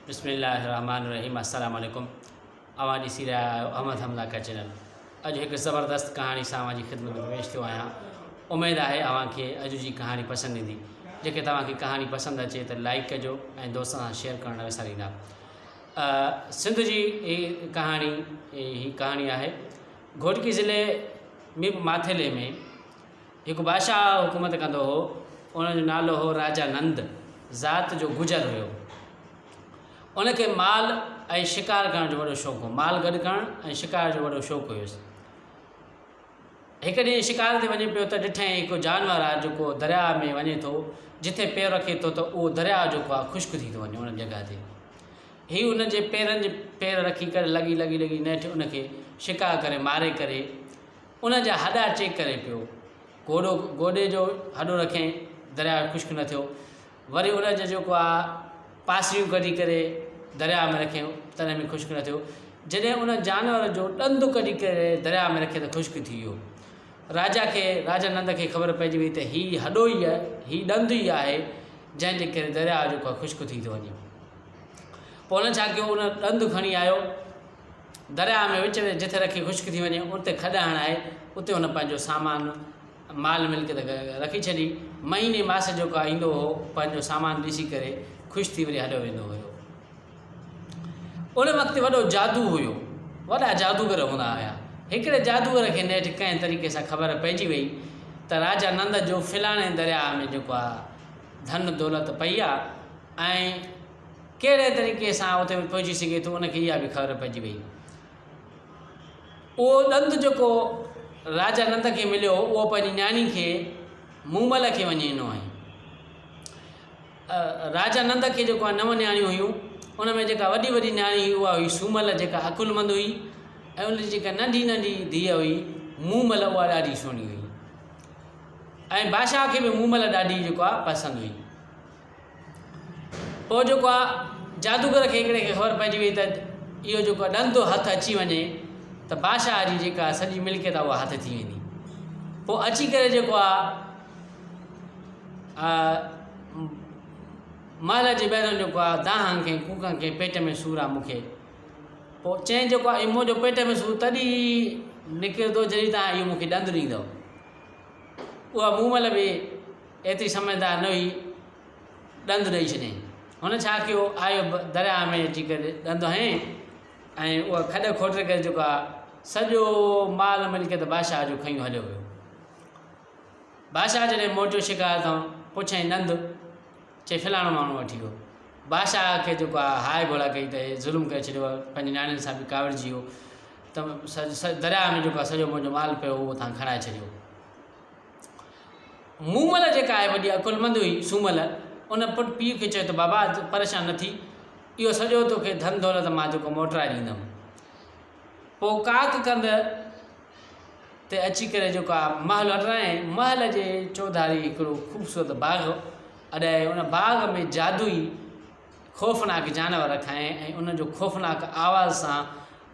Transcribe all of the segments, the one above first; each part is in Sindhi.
بسم الله الرحمٰن الرحيم السلام عليڪم اوهان ڏسي رهيا آهيو احمد حملا کا چينل. اڄ هڪ زبردست ڪهاڻي سان اوهان جي خدمت ۾ پيش ٿيو آهيان. اميد آهي اوهان کي اڄ جي ڪهاڻي پسند ايندي. جيڪي توهان کي ڪهاڻي پسند اچي ته لائيڪ ڪجو ۽ دوستن سان شيئر ڪرڻ نه وساريندا. سنڌ جي هي ڪهاڻي هي ڪهاڻي آهي گهوٽڪي ضلعي ميرپور ماٿيلي ۾ هڪ بادشاهه حڪومت ڪندو هو، ان جو نالو هو راجا نند، ذات جو گجر هيو. ان کي مال ۽ شڪار ڪرڻ جو وڏو شوق هو. مال گڏ ڪرڻ ۽ شڪار جو وڏو شوق هيس. هڪ ڏينهن شڪار تي وڃي پيو ته ڏٺائين هڪ جانور آهي جيڪو درياء ۾ وڃي ٿو، جتي پير رکي ٿو ته اهو درياء جيڪو آهي خشڪ ٿي ٿو وڃي ان جڳهه تي. هي ان جي پيرن جي پير رکي ڪري لڳي لڳي لڳي نيٺ ان کي شڪار ڪري ماري ڪري ان جا هڏا چيڪ ڪري پيو. گوڏو گوڏي جو هڏو رکيائين، درياء خشڪ نه ٿيو. وري ان جو جيڪو آ پاسريون ڪڍي ڪري درياء ۾ رکيائين، تڏهن به خشڪ نه ٿيو. جڏهن ان جانور جو ڏند ڪڍي ڪري درياء ۾ رکيائين ته خشڪ ٿي ويو. راجا کي راجا نند کي خبر پئجي وئي ته هي هڏو ئي هي ڏند ئي آهي جنهن جي ڪري درياء جيڪو آ خشڪ ٿي ٿو وڃي. پوء هن ڇا ڪيو ان ڏند کڻي آيو. درياء ۾ وچ ۾ جتي رکي خشڪ ٿي وڃي اتي کڏ هڻائي اتي هن پنهنجو سامان مال ملڪيت رکي ڇڏي. مهيني ماس جيڪو ايندو هو پنهنجو سامان ڏسي ڪري خوش ٿي وري هليو ويندو هيو. ان وقت وڏو جادو هيو. وڏا جادوگر هوندا هيا. هڪڙي جادوگر کي نيٺ ڪنهن طريقي سان خبر پئجي وئي ته راجا نند جو فلاڻي درياء ۾ جيڪو آ ڌن دولت پئي آ ۽ ڪهڙي طريقي سان اتي پهچي سگهي ٿو ان کي اها به خبر پئجي وئي. اهو ڏند جيڪو راجا نند کي مليو هو اهو پنهنجي نياڻي کي مومل کي وڃي ڏنو هئائين. راجا نند کي جيڪو آهي نو نياڻيون هيون ان ۾ جيڪا وڏي وڏي نياڻي هئي اها هئي سومل جيڪا عقلمند هئي ۽ ان جي جيڪا ننڍي ننڍي ڌيء هئي مومل اها ڏاڍي سهڻي هئي ۽ بادشاهه کي به مومل ڏاڍي جيڪو آهي پسند هئي. پوء جيڪو آ جادوگر کي هڪڙي کي خبر پئجي وئي ته اهو جيڪو آ ڏند هٿ اچي وڃي ته بادشاهه جي جيڪا سڄي ملڪيت آ اها هٿ ٿي ويندي. پوء اچي ڪري جيڪو آ محل جي ٻاهران جيڪو آ دانهن کي ڪوڪن کي پيٽ ۾ سور آ مون کي. پوء چيائين جيڪو آ اهو منهنجو پيٽ ۾ سور تڏهن نڪرندو جڏهن توهان اهو مون کي ڏند ڏيندؤ. اها مومل به ايتري سمجهدار نه هئي، ڏند ڏئي ڇڏيائين. هن ڇا ڪيو، آيو درياهه ۾ اچي ڪري ڏند هنيائين ۽ اها کڏ کوٽي ڪري جيڪو آ سڄو مال ملڪيت بادشاهه جو کنيون هليو ويو. بادشاهه جڏهن موٽيو شڪار تان، پڇيائين ڏند؟ چي فلاڻو ماڻهو وٺي ويو. بادشاهه کي جيڪو آ هاء گهوڙا ڪئي ته هي ظلم ڪري ڇڏيو آ، پنهنجي نياڻين سان به ڪاوڙجي ويو ته درياهه ۾ جيڪو آ سڄو منهنجو مال پيو هو اهو توهان کڻائي ڇڏيو. مومل جيڪا آهي وڏي عقلمند هئي، سومل، ان پٽ پيء کي چيو ته بابا پريشان نه ٿي، اهو سڄو توکي ڌن دولت مان جيڪو موٽرائي ڏيندم. پوء ڪاڪ ڪنڌ تي اچي ڪري جيڪو آ محل اڏرايائين، محل جي چوڌاري هڪڙو خوبصورت باغ اڏايائين، ان باغ ۾ جادوئي خوفناڪ جانور رکايائين ۽ ان جو خوفناڪ آواز سان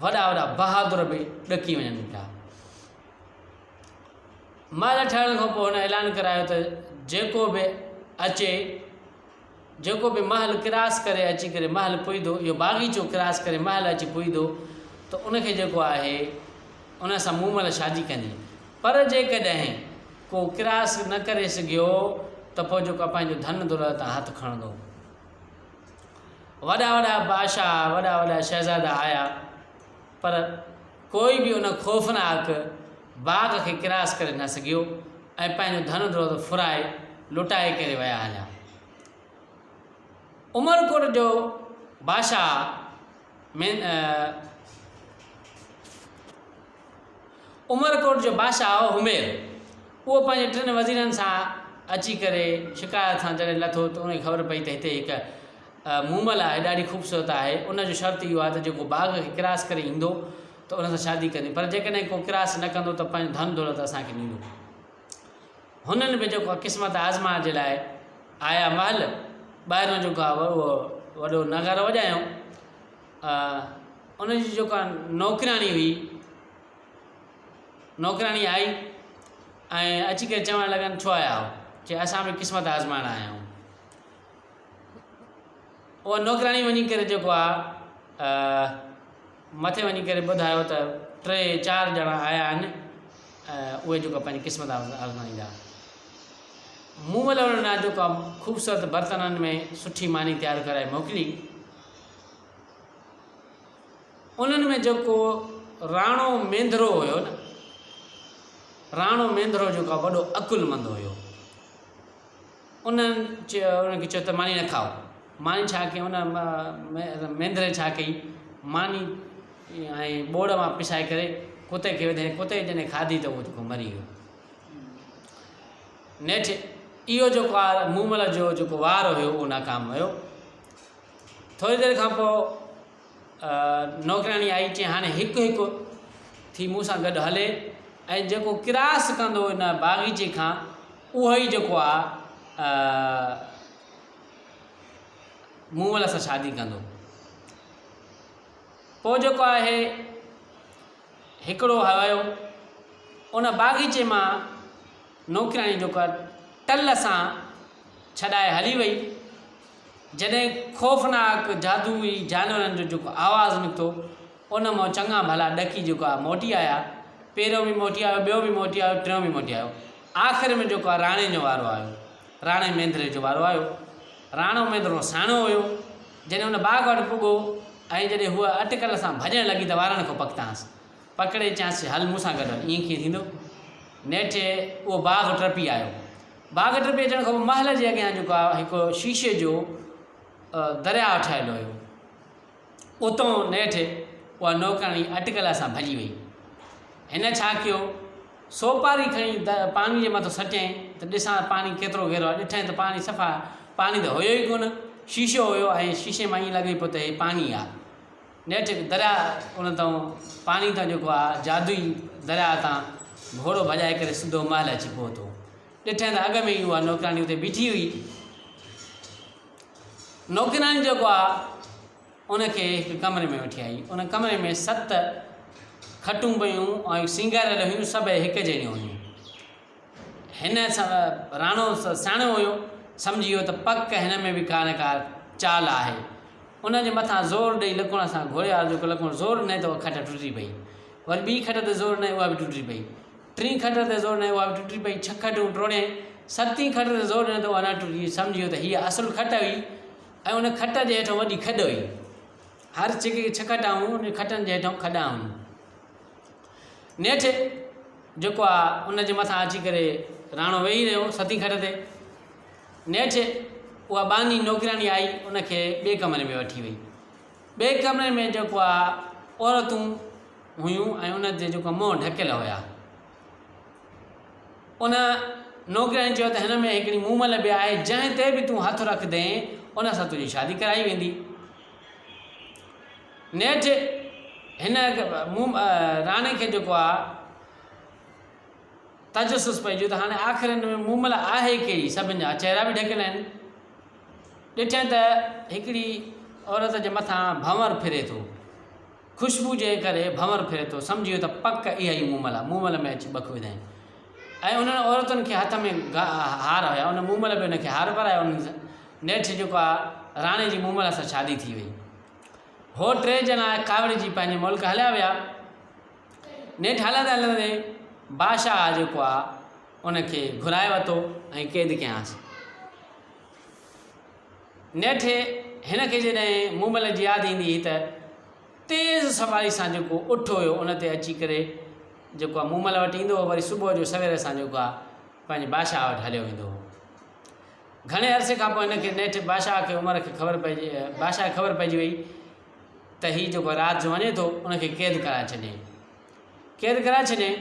وڏا وڏا بهادر به ڏڪي وڃن پيا. محل ٺهڻ کان پوء هن اعلان ڪرايو ته جيڪو به اچي جيڪو به محل ڪراس ڪري اچي ڪري محل پوئيندو اهو باغيچو ڪراس ڪري محل اچي پوئيندو ته ان کي جيڪو آهي ان سان مومل شادي ڪندي پر جيڪڏهن ڪو ڪراس نه ڪري سگهيو ته پوء جيڪو پنهنجو ڌن دولت تان هٿ کڻندو. وڏا وڏا بادشاهه وڏا وڏا شهزادا آيا پر ڪوئي به ان خوفناڪ باغ کي ڪراس ڪري نه سگهيو ۽ پنهنجو ڌن دولت ڦرائي لٽائي ڪري ويا هليا. عمرڪوٽ جو بادشاهه عمرڪوٽ جو بادشاهه هو همير. اهو پنهنجي ٽن وزيرن سان اچي ڪري شڪار تان جڏهن لٿو ته ان کي خبر پئي ته هتي هڪ مومل آهي ڏاڍي خوبصورت آهي ان جو شرط اهو آهي ته جيڪو باغ کي ڪراس ڪري ايندو ته ان سان شادي ڪندي پر جيڪڏهن ڪو ڪراس نه ڪندو ته پنهنجو ڌن دولت اسان کي ڏيندو. هنن به جيڪو قسمت آزمائڻ جي لاء آيا محل ٻاهريون جيڪو آهي اهو وڏو نغارو وڄايائون. ان جي جيڪا نوڪرياڻي هئي نوڪرياڻي آئي ۽ اچي ڪري چوڻ لڳن ڇو آيا آهيو؟ چي اسان به قسمت آزمائڻ آيا آهيون. اها نوڪرياڻي وڃي ڪري جيڪو آ مٿي وڃي ڪري ٻڌايو ته ٽي چار ڄڻا آيا آهن اهي جيڪو پنهنجي قسمت آزمائيندا. مون مهل انهن ڏانهن جيڪو خوبصورت برتنن ۾ سٺي ماني تيار ڪرائي موڪلي. انهن ۾ جيڪو راڻو مينڌرو هيو نه، راڻو مينڌرو جيڪو آهي وڏو عقلمند هيو. انهن چيو انهن کي چيو ته ماني نه کائو. ماني ڇا ڪئي ان مينڌري ڇا ڪئي ماني ۽ ٻوڙ مان پسائي ڪري ڪتي کي وڌائين ڪتي جڏهن کاڌي ته اهو جيڪو مري ويو. نيٺ اهو جيڪو آهي مومل جو جيڪو وار هيو اهو ناڪام ويو. ٿوري دير کان پوء نوڪرياڻي آئي چيائين هاڻي هڪ هڪ ٿي مون سان گڏ هلي ۽ جيڪو ڪراس ڪندو ان باغيچي کان اهو ئي جيڪو آ مومل سان شادي ڪندو. پوء جيڪو آهي هڪڙو هيو ان باغيچي مان نوڪرياڻي جيڪو آ ٽل سان ڇڏائي هلي وئي. جڏهن خوفناڪ جادوئي جانورن جو جيڪو آواز نڪتو، ان مان چڱا ڀلا ڏڪي جيڪو آ موٽي آيا. پهريون به موٽي آيو، ٻيو به موٽي آيو، ٽيون به موٽي آيو. آخر ۾ جيڪو آ راڻي جو وارو آيو. راڻي مينڌري جو وارو آيو. راڻو مينڌرو ساڻو هيو. جڏهن ان باغ وٽ پڳو ۽ جڏهن هوء اٽڪل سان ڀڄڻ لڳي ته وارن کان پڪتانس. پڪڙي چيائينس، هل مون سان گڏ هل، ائين ڪيئن ٿيندو؟ نيٺ اهو باغ ٽپي آيو. باغ ٽپي اچڻ کان پوء محل جي اڳيان جيڪو آهي هڪ شيشي جو درياء ٺهيل هيو. اتان نيٺ اها نوڪرڻي اٽڪل سان ڀڄي وئي. هن ڇا ڪيو، سوپاري کڻي پاڻي جي مٿان سٽيائين ته ڏسان پاڻي ڪيترو گهرو آهي. ڏٺائين ته پاڻي صفا پاڻي ته هيو ئي ڪونه، شيشو هيو ۽ شيشي مان ائين لڳي پيو ته هي پاڻي آهي. نيٺ درياء ان تان پاڻي تان جيڪو آ جادوئي درياء تان گهوڙو ڀڄائي ڪري سڌو محل اچي پهتو. ڏٺائين ته اڳ ۾ ئي اها نوڪرياڻي اتي بيٺي هئي. نوڪرياڻي جيڪو آ ان کي هڪ ڪمري ۾ وٺي آئي. ان ڪمري ۾ ست کٽون پيون ۽ سينگاريل هيون سڀئي هڪ جهڙيون هيون. هن راڻو سياڻو هيو، سمجهي ويو ته پڪ هن ۾ به ڪا نه ڪا چال آهي. ان جي مٿان زور ڏئي لڪڻ سان گهوڙي وارو جيڪو لڪڻ زور ڏنائين ته اها کٽ ٽٽي پئي. وري ٻي کٽ تي زور ڏنائين اها به ٽٽي پئي. ٽين کٽ تي زور ڏنائين اها به ٽٽي پئي. ڇهه کٽون ٽوڙيائين. ستين کٽ تي زور ڏنائين ته اها نه ٽٽي. سمجهي ويو ته هيء اصل کٽ هئي ۽ ان کٽ جي هيٺان وڏي کڏ هئي. هر جيڪي ڇهه کٽان هيون انهن کٽن جي هيٺان کڏا هيون. نيٺ جيڪو آ ان جي مٿان اچي ڪري راڻو ويهي رهيو ستين کٽ تي. نيٺ اها ٻانهي نوڪرياڻي آئي ان کي ٻئي ڪمري ۾ وٺي وئي. ٻئي ڪمري ۾ جيڪو آ عورتون هيون ۽ ان جي جيڪو منهن ڍڪيل هيا. ان نوڪرياڻي چيو ته هن ۾ هڪڙي مومل به آهي جنهن تي به تون هٿ رکندين ان سان تنهنجي شادي ڪرائي ويندي. نيٺ هن راڻي کي جيڪو آ تجسس پئجي ويو ته هاڻي آخر هن ۾ مومل آهي ڪهڙي؟ سڀن جا چهرا به ڍڪيل آهن. ڏٺائين ته هڪڙي عورت جي مٿان ڀنور ڦري ٿو. خوشبو جي ڪري ڀنور ڦري ٿو. سمجهي ويو ته پڪ اها ئي مومل آهي. مومل ۾ اچي ٻک وڌائين ۽ انهن عورتن کي هٿ ۾ هار هيا. ان مومل به ان کي هار پارايو. نيٺ جيڪو آ راڻي جي مومل سان شادي ٿي وئي. هو ٽي ڄڻا ڪاوڙجي پنهنجي ملڪ هليا ويا. نيٺ هلندي هلندي بادشاهه جيڪو آ ان کي گهرائي ورتو ۽ قيد ڪيائينس. نيٺ هن کي جڏهن مومل جي ياد ايندي هئي ته تيز سواري سان جيڪو اٺ هيو ان تي اچي ڪري جيڪو آ مومل وٽ ايندو هو وري صبح جو سوير سان جيڪو آ پنهنجي بادشاهه وٽ هليو ويندو هو. گهڻي عرصي کان پوء هن کي نيٺ بادشاهه کي عمر کي خبر پئجي بادشاهه کي خبر پئجي وئي ته هي جيڪو رات جو وڃي ٿو ان کي قيد ڪرائي ڇڏيائين. قيد ڪرائي ڇڏيائين.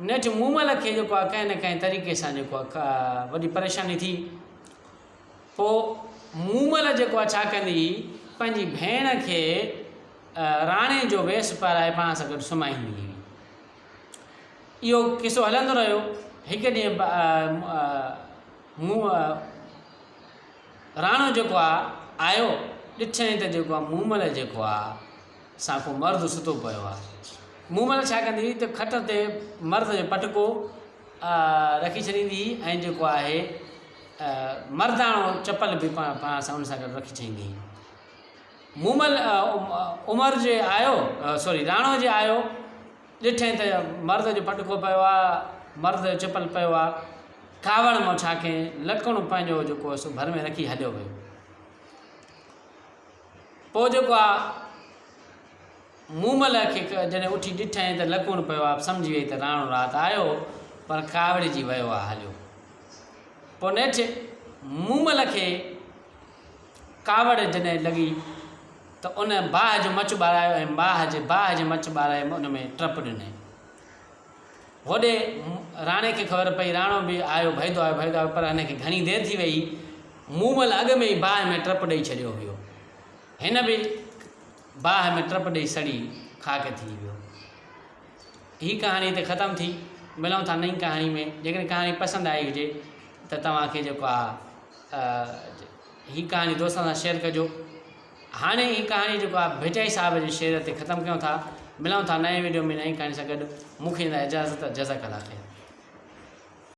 نيٺ مومل کي جيڪو آهي ڪنهن نه ڪنهن طريقي سان جيڪو آهي وڏي پريشاني ٿي. پوء مومل جيڪو آهي ڇا ڪندي هئي پنهنجي ڀيڻ کي راڻي جو ويس پارائي پاڻ سان گڏ سمهائيندي هئي. اهو قصو هلندو رهيو. هڪ ڏينهن مون راڻو جيڪو آ آيو، ڏٺائين ته جيڪو آ مومل جيڪو آ سان ڪو مرد ستو پيو آ. مومل ڇا ڪندي هئي ته کٽ تي مرد جو پٽڪو رکي ڇڏيندي هئي ۽ جيڪو آهي مرداڻو چپل به پاڻ سان ان سان گڏ رکي ڇڏيندي هئي. مومل عمر جي آيو سوري راڻو جي آيو ڏٺئين ته مرد جو پٽڪو پيو آ مرد جو چپل پيو آ ڪاوڙ مان ڇا ڪيائين لڪڻ پنهنجو جيڪو آ سو ڀر ۾ رکي هليو ويو پوء جيڪو آ مومل کي جڏهن اٿي ڏٺائين ته لڪڻ پيو آ سمجهي وئي ته راڻو رات آيو پر ڪاوڙجي ويو آ هليو پوء نيٺ مومل کي ڪاوڙ جڏهن لڳي ته ان باهه جو مچ ٻارايو ۽ باهه جي باهه جي مچ ٻارائي ان ۾ ٽپ ڏنائين. هوڏي راڻي کي خبر پئي، راڻو به آيو، ڀئيدو آيو، ڀئيدو آيو، پر هن کي گهڻي دير ٿي وئي، مومل اڳ ۾ ئي باهه ۾ ٽپ ڏئي ڇڏيو هيو. هن به باهه ۾ ٽپ ڏئي سڙي خاڪ ٿي ويو. هي ڪهاڻي هتي ختم ٿي. ملون ٿا نئين ڪهاڻي ۾. جيڪڏهن ڪهاڻي پسند آئي هجي ته توهان کي جيڪو آ هي ڪهاڻي دوستن سان شيئر ڪجو. هاڻي هي ڪهاڻي جيڪو آ ڀٽائي صاحب جي شعر تي ختم ڪيون ٿا. ملون ٿا نئين وڊيو ۾ نئين ڪهاڻي سان گڏ. مون کي ڏيندا اجازت. جزاڪ الله خير.